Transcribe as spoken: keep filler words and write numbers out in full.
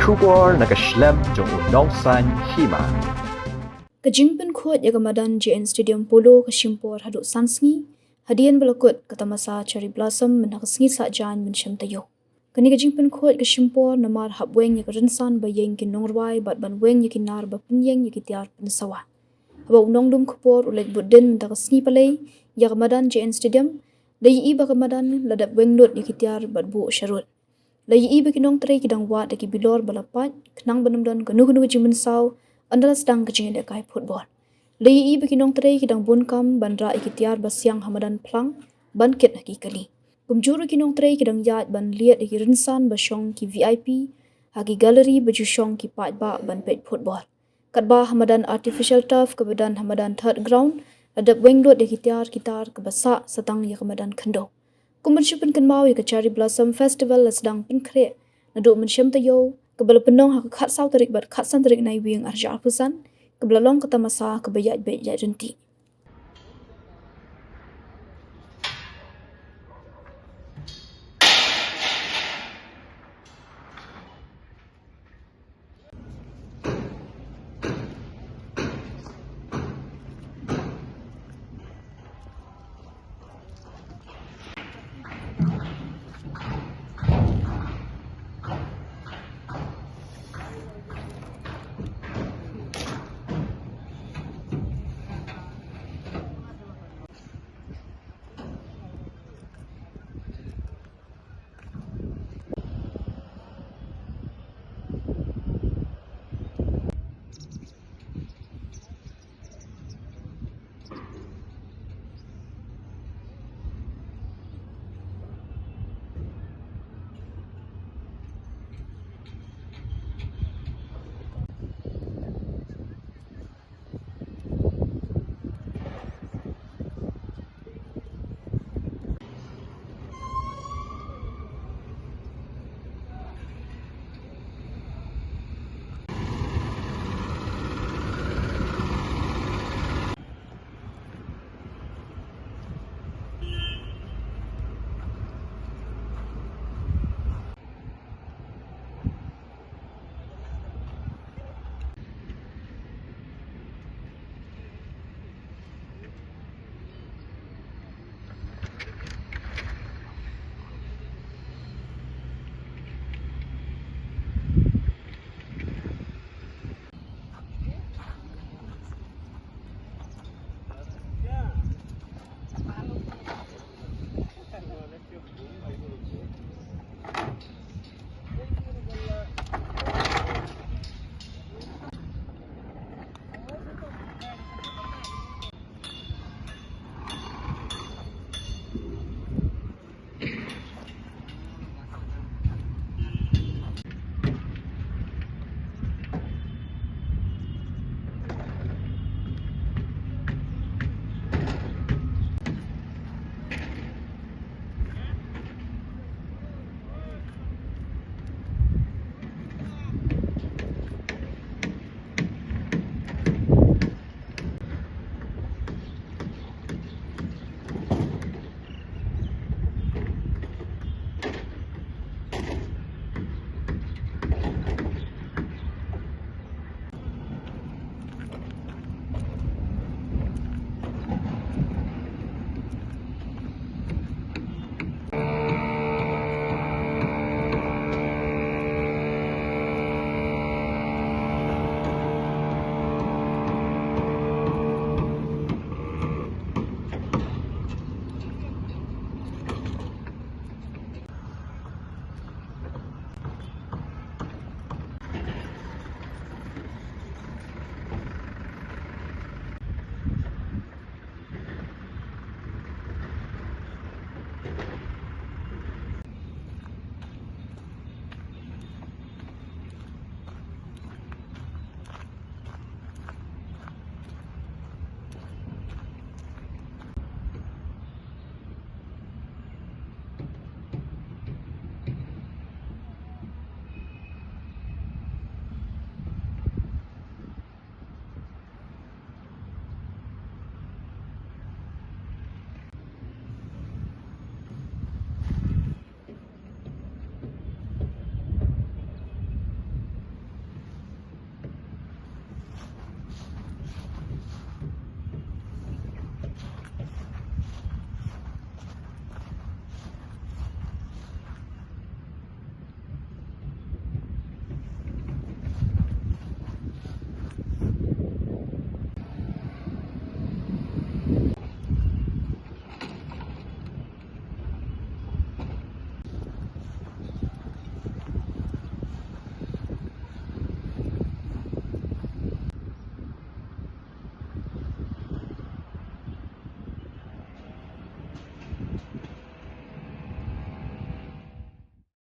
Khubor na ka shlem jong u Nongsaiñ Hima. Ka jingpynkhuid ïa ka madan J N Stadium Polo ka shim por haduh san sngi hadien ba la kut ka tamasa Cherry Blossom mynta ka sngi Saitjaiñ mynshem taïew. Kane ka jingpynkhuid ka shim por namar hap weng ïa ka rynsan ba ïeng ki nongrwai bad ban weng ïa ki nar ba pynïeng ïa ki tiar pynsawa. Haba u nongdum khubor u leit bud dien mynta ka sngi Palei ïa ka madan J N Stadium, la ïohi ba ka madan la dep weng lut ïa ki tiar bad buh sharud. La ïohi ba ki nongtrei ki dang wad da ki bilor ba la pait khnang ban ym don kano kano ka jingmynsaw ynda la sdang ka jingïalehkai football. La ïohi ba ki nongtrei ki dang bun kam ban rah ïa ki tiar ba siang ha madan phlang ban kit ha ki kali. Kumjuh ruh ki nongtrei ki dang ïaid ban liat ïa ki rynsan ba shong ki V I P ha ki gallery ba ju shong ki paidbah ban peit football. Katba ha madan artificial turf kaba don ha madan third ground, la dep weng lut ïa ki tiar ki tar kaba sah sa tang ïa ka madan khyndew. Kum ban shu pynkynmaw, ïa ka Cherry Blossom Festival la sdang pynkhreh naduh mynshem taïew, kaba la pynlong ha ka khatsaw tarik bad khatsan tarik Naiwieng arhajar arphew san, kaba la long ka tamasa kaba ïaid beit ïaid ryntih.